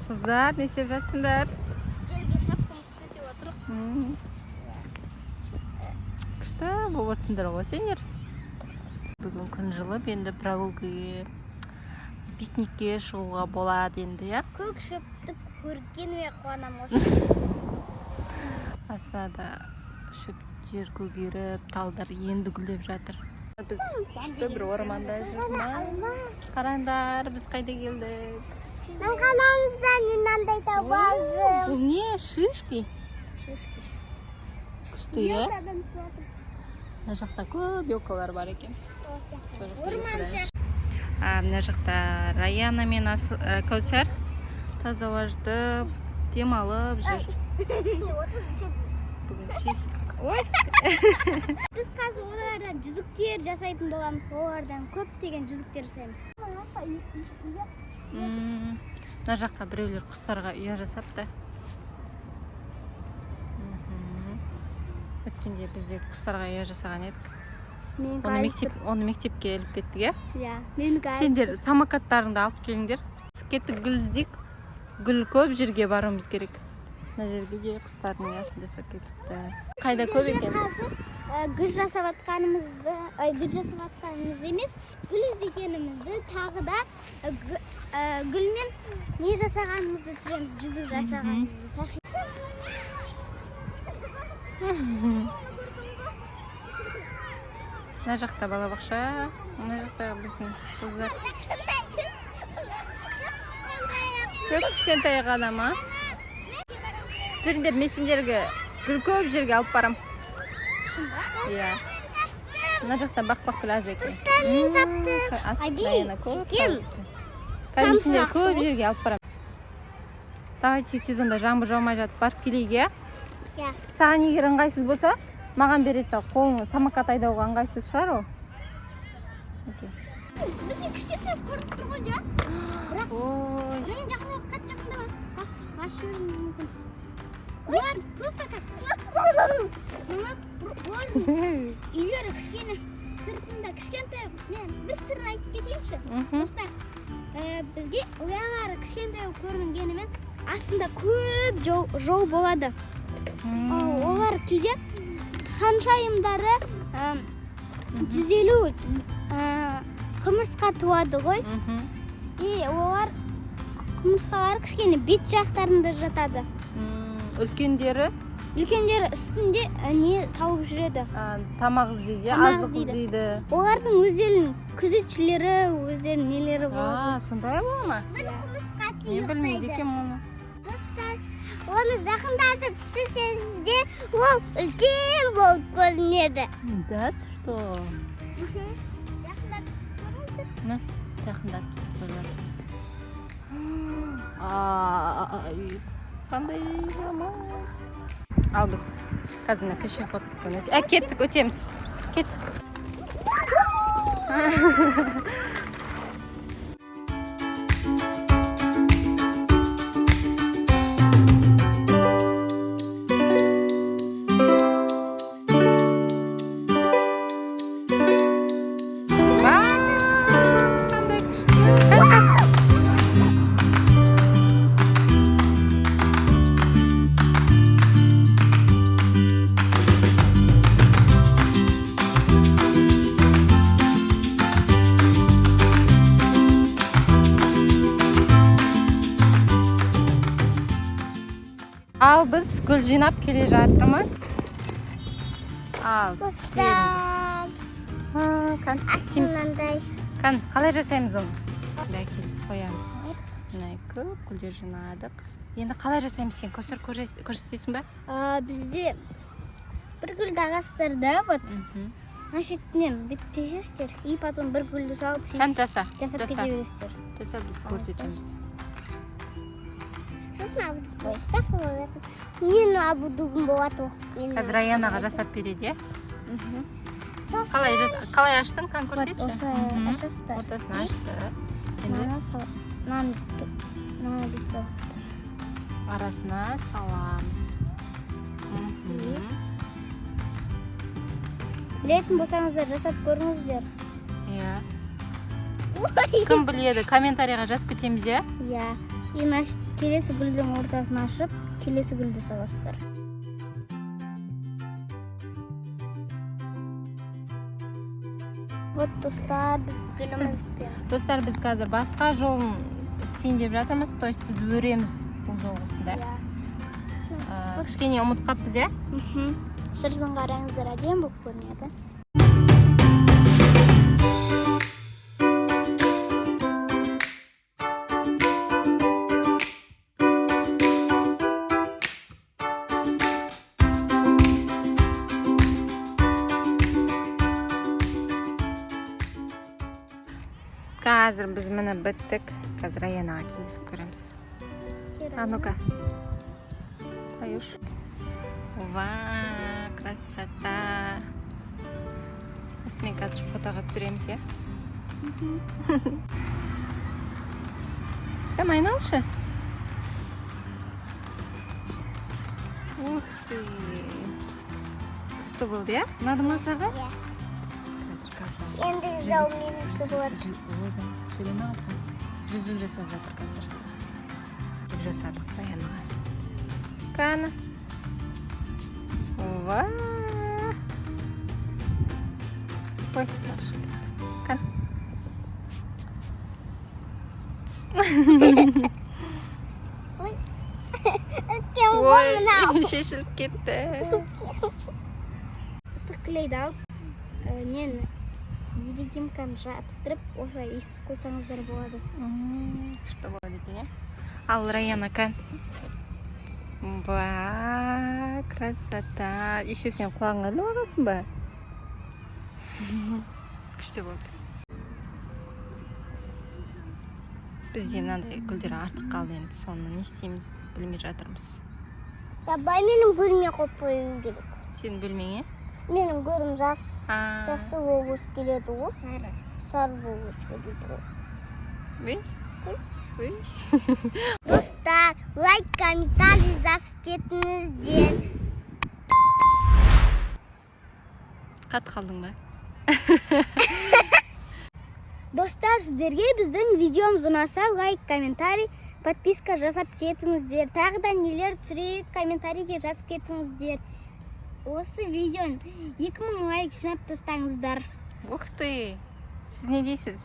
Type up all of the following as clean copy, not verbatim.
Қыздар, не істеп жатсыңдар? Желге шапкамызды төсеп отырық. Күшті болып отырсыңдар ғой сендер. Бүгін күн жылып, енді прогулкаге, пикникке шығуға болады енді, иә? Көк шөпті көргеніме қуанамын ғой. Астанада шөптер көгеріп, талдар енді гүлдеп жатыр. Біз күшті бір орманда жүрміз. Қараңдар, біз қайда келдік? Мен қаламызда мен мынандай тауып алдым. Бұл не? Шишки? Күшті, иә? Адам түсіп жатыр. Мына жақта көп елкалар бар екен. Сол жақта Орман елкадан сияқты. Мына жақта Раяна мен Кәусар таза ауа жұтып, демалып жүр. Бүгін чист. Ой! Біз қазір олардан жүзіктер жасайтын боламыз. Олардан көптеген жүзіктер жасаймыз. Мына жаққа біреулер құстарға ұя жасапты. Өткенде біз де құстарға ұя жасаған едік. Мен Оны мектепке іліп кеттік, иә? Иә, мен Сендер самокаттарыңды алып келіңдер. Кеттік, гүл іздейік. Гүл көп жерге баруымыз керек. Мына жерге де құстардың ұясын жасап кетіпті. Қайда көп екен? Қазір гүл жасап жатқанымызды, гүл жасап жатқанымыз емес, гүл іздегенімізді, тағы да гүлмен не жасағанымызды түсіреміз, жүзік жасағанымызды. Мына жақта балабақша, мына жақта біздің қыздар. Көп кішкентай ғана ма? Жүріңдер, мен сендерге гүл көп жерге алып барам. Иә. Мына жақта бақбақ гүл аз екен. Мен таптым. Астында Аби, yana көп шекем. тауып. Қазір мен сендерге Тамсақ көп жерге алып барам. Давайте сезонда жаңбыр жаумай жатып барып келейік, иә? Иә. Саған егер ыңғайсыз болса, маған бере сал. Қолың самокат айдауға ыңғайсыз шығар ол. Окей. Бізде кішкентай көрініп тұр ғой, жа. Бірақ Ой. мен жақындап, қатты жақындап басып жіберуім мүмкін. Олар просто так. Мама, олардың үйлері кішкене, сыртында кішкентай. Мен бір сырын айтып кетейінші. Достар, бізге ұялары кішкентай көрінгенімен астында көп жол болады. Олар кейде ханшайымдары 150 құмырсқа туады ғой. И олар құмырсқалары кішкене бет жақтарында жатады. Үлкендері? Үлкендері үстінде не тауып жүреді. Тамақ іздейді, Тамақ азық іздейді. іздейді. Олардың өздерінің күзетшілері, өздерінің нелері болады. А, сондай бола ма? Бір құмырсқасы Мен білмейді екенмін оны. Достар, оны жақындатып түсірсеңіздер, ол үлкен болып көрінеді. Да, что? Жақындатып түсіп көріңіздер. Мына жақындатып түсіріп көріп жатырмыз. Ай, қандай жаман. Ал біз қазір мына пешеходтан өте... Кеттік, өтеміз. Кеттік. Қандай күшті. Кән, кән. Ал біз гүл жинап келе жатырмыз. Ал, Достар, кән, істейміз. мынандай. Кән, қалай жасаймыз оны? Мында әкеліп қоямыз. Мына көп гүлдер жинадық. Енді қалай жасаймыз сен? Көсір көрсетесің бе? Бізде бір гүлді ағастарда, вот, мына шетінен бүйтіп тесесіздер, и потом бір гүлді салып сөйтіп Кән, жаса. жасап Жаса. кете бересіздер. Жаса, біз көрсетеміз. Сосын абудук қойып та қоясың. Менің абудугым болады ол. Менің Қазір Аянаға жасап береді, иә? Сосын Қалай аштың? Кән, вот көрсетші. осылай ашасыздар. Ортасын ашты. Енді Мынаны сал, мынаны бүйтіп саласыздар. арасына саламыз. Білетін болсаңыздар, жасап көріңіздер. Иә. Кім біледі, комментарийға жазып кетеміз, иә? Иә. И келесі гүлдің ортасын ашып, келесі гүлді саласыздар. Вот, достар, біз гүлімізбен. Достар, біз қазір басқа жолын істейін деп жатырмыз, то есть біз өреміз бұл жолғысында. Иә. Кішкене ұмытып қалыппыз, иә. Мхм. Сыртын қараңыздар, әдемі болып көрінеді. Қазір біз, міне, біттік. Қазір Аянаға кигізіп көреміз. А ну-ка, Аюш. Ва, красота! Осымен қазір фотоға түсіреміз, иә. Кәм, айналшы. Ух ты, күшті болды, иә? Ұнады ма саған? Иә. Қазір, қазір. Енді зал менікі болады. Ойбай, сөйлеме қалды. Жүзік жасап жатыр қазір. Жүзік жасадық Аянаға. Кәні. Ва! Ой, шығып кетті. Кәні. Ой. Өткен ғой мынау. Ой, шешіліп кетті. Ыстық клейді алып, нені, невидимканы жабыстырып, осылай өйстіп қойсаңыздар болады. Күшті болады екен, иә. Ал, Раяна, кән. Ва, красота! Еще сен құлағыңа іліп алғансың ба? Күшті болды. Бізде мынандай гүлдер артық қалды, енді соны не істейміз, білмей жатырмыз. Давай, менің бөлме қойып қою керек. Сенің бөлмеңе? Менің гүлім жас, А, жасыл болып өсіп келеді ғой. Сары. Сары болып өсіп келеді ғой. Үй? Үй? Достар, лайк, комментарий жазып кетіңіздер. Қатты қалдың ба? Достар, сіздерге біздің видеомыз ұнаса, лайк, комментарий, подписка жасап кетіңіздер. Тағы да нелер түсірейік, комментарийге жазып кетіңіздер. Осы видеоны 2000 лайк жинап тастаңыздар. Ух ты! Сіз не дейсіз?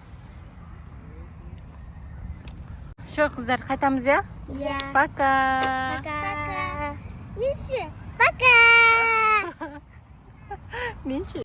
Все, қыздар, қайтамыз, иә? Иә. Пока! Пока. Пока. Мен ше?